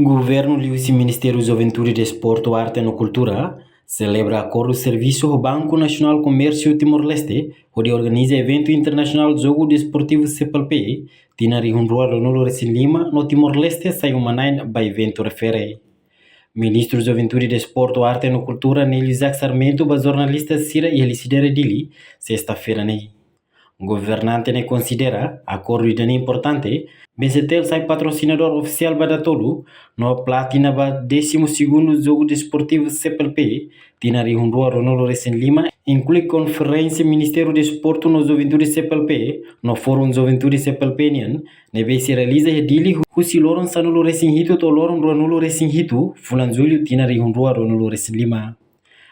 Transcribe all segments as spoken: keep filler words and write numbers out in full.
Governu liuhusi Ministériu Juventude, Desportu, Arte no Kultura selebra akordu servisu ho Banku Nasionál Komérsiu Timor-Leste hodi organiza eventu internasionál Jogu Desportivu C P L P tinan rihun rua ruanulu resin lima no Timor-Leste sai uma-na'in ba eventu refere. Ministru Juventude, Desportu, Arte no Kultura Nélio Isaac Sarmento ba jornalista sira iha Lecidere, Dili, sesta-feira ne'e. Governante ne'e konsidera akordu ida-ne'e importante, B C T L sai patrosinadór ofisiál ba datolu no platina ba décimo segundo Jogu Desportivu C P L P tinan rihun rua ruanulu resin lima, inklui konferénsia Ministériu Desportu no Juventude C P L P no Fórum Juventude C P L P nian, ne'ebé sei realiza iha Dili hu-, husi loron sanulu resin hitu to'o loron ruanulu resin hitu fulan Jullu tinan rihun rua ruanulu resin lima.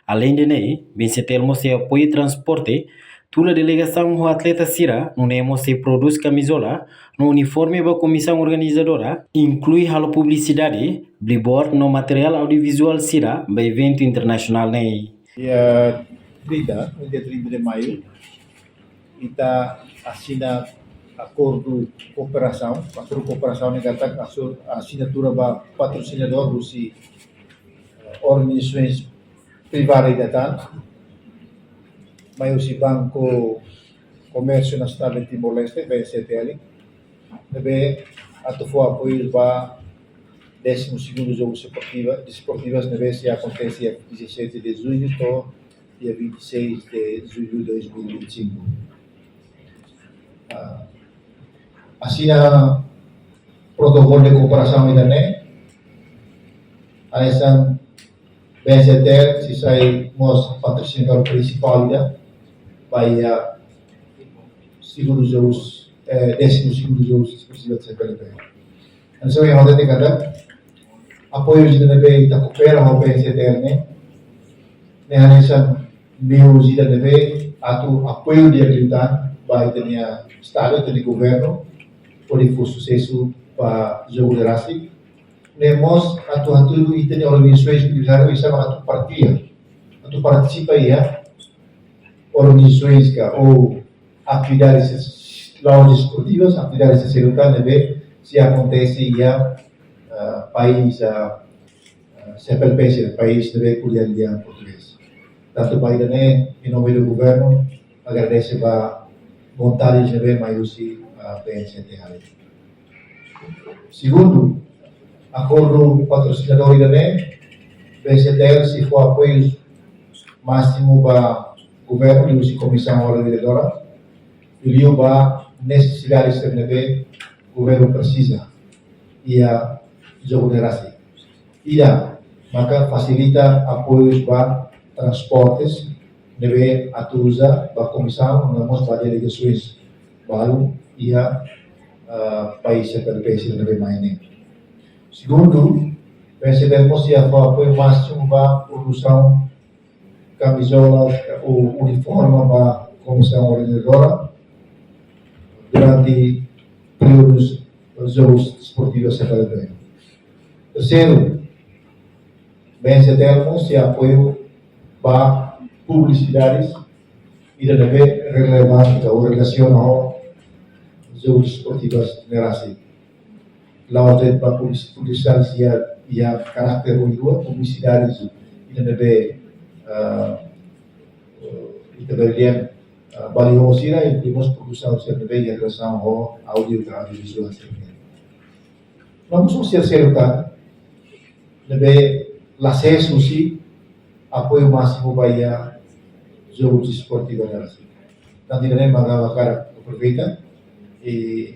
Aleinde ne'e, B C T L mós sei apoia transporte, tula delegasaun ho atleta sira, nune'e mós sei prodús kamizola no uniforme ba komisaun organizadora, inklui halo publisidade, billboard no materiál audiovizuál sira ba eventu internasionál ne'e. Dia trinta, no dia trinta de maio, ita asina akordu kooperasaun, akordu kooperasaun ne'e katak asu-, asinatura ba patrosinadór husi, eh, organizasoens privada ida tan, mai husi Banku Komérsiu Nasionál de Timor-Leste, B C T L, ne'ebé atu fó apoiu ba décimo segundo Jogu Desportiva, Desportivas ne'ebé sei akontese dia dezassete de junho to'o dia vinte e seis de julho de dois mil e vinte e cinco. Ah, asina protokolu de kooperasaun ida-ne'e, hanesan B C T L sei sai mós patrosinadór prinsipál ida ba iha segundu Jogus, eh, décimo segundo Jogus Desportivas C P L P. Hanesan ohin ha'u hatete katak apoiu ida ne'ebé ita koopera ho B C T L ne'e, ne'e hanesan meiu ida ne'ebé atu apoiu di'ak liután ba ita-nia Estadu, ita-nia governu, hodi fó susesu ba jogu ne'e rasik. Ne'e mós atu hatudu ita-nia organizasoens universitáriu oinsá atu partilla, atu partisipa iha organizasoens ka ou atividades la'ós desportivas, atividades sira ne'ebé sei akontese iha, ah, país, ah, ah, C P L P, sira país ne'ebé ko'alia lian portugés. Tantu ba ida-ne'e, em nome do governo, agradese ba vontade ne'ebé mai husi, ah, B C T L. Segundu, akordu patrosinadór ida-ne'e, B C T L sei fó apoiu másimu ba governu liuhusi komisaun organizadora, liuliu ba nesesidade sira ne'ebé governu presiza iha jogu ne'e rasik. Ida, maka fasilita apoius ba transportes ne'ebé atu uza ba komisaun, no mós ba delegasoens balu iha, ah, país C P L P sira ne'ebé mai ne'e. Segundu, B C T L mós sei fó apoiu másimu ba produsaun kamizolas ou uniforme ba komisaun organizadora durante períodu Jogus Desportivus C P L P. Terseiru, B C T L mós sei apoiu ba publisidades ida ne'ebé relevante ou relasiona ho Jogus Desportivus ne'e rasik. La'ós de'it ba publis-, publisidades iha, iha karáter oioa, publisidades ida ne'ebé, ah, ita bele dehan, ah, balihohu sira, i mós produsaun sira ne'ebé iha relasaun ho áudiu ka audiovizuál sira. Vamos un terseiru tan, ne'ebé la sees husi apoiu másimu ba iha Jogu Desportivu ne'e rasik. Tanba ne'e mak ha'u hakarak aproveita, i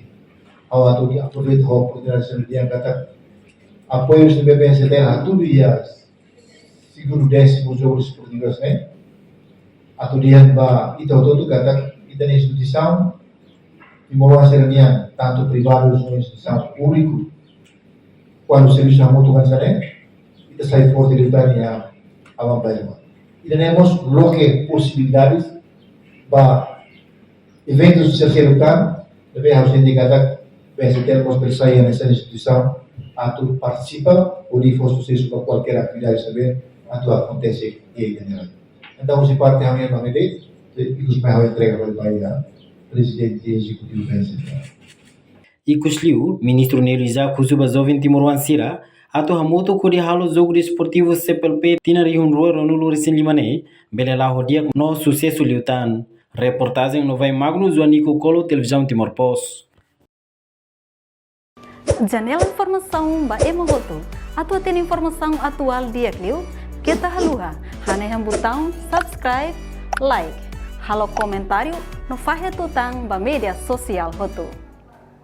ha'u atu aproveita ho oportunidade sira-ne'e dehan katak apoiu ne'ebé B C T L hatudu iha segundu décimo Jogu Desportivus ne'e, atu dehan ba ita hotu-hotu katak ita-nia instituisaun, timoroan sira-nian, tantu privadu no instituisaun públiku, kuandu servisu hamutuk hanesan ne'e, ita sai forte liután iha aban-bainrua. Ida-ne'e mós loke posibilidades ba eventus terseiru tan, ne'ebé ha'u sente katak B C T L mós presiza hanesan instituisaun atu partisipa, hodi fó susesu ba kualkér atividade ne'ebé atu akontese iha ita-nia rai. Entaun, husi parte ha'u-nian mak ne'e de'it, i ikus mai ha'u entrega ba, ba iha Prezidente Ezekutivu B C T L. Ikusliu, Ministru Nélio Isaac husu ba joven timoroan sira atu hamutuk hodi halo Jogu Desportivu C P L P tinan rihun rua ruanulu resin lima ne'e bele la'o di'ak no susesu liután. Reportajen Novai Magno, Joanico Colo, Televizaun Timor Post. Janela informasaun ba ema hotu. Atu hatene informasaun atuál di'ak liu, keta haluha hanehan butaun subscribe, like, halo komentáriu no fahe tutan ba média sosiál hotu.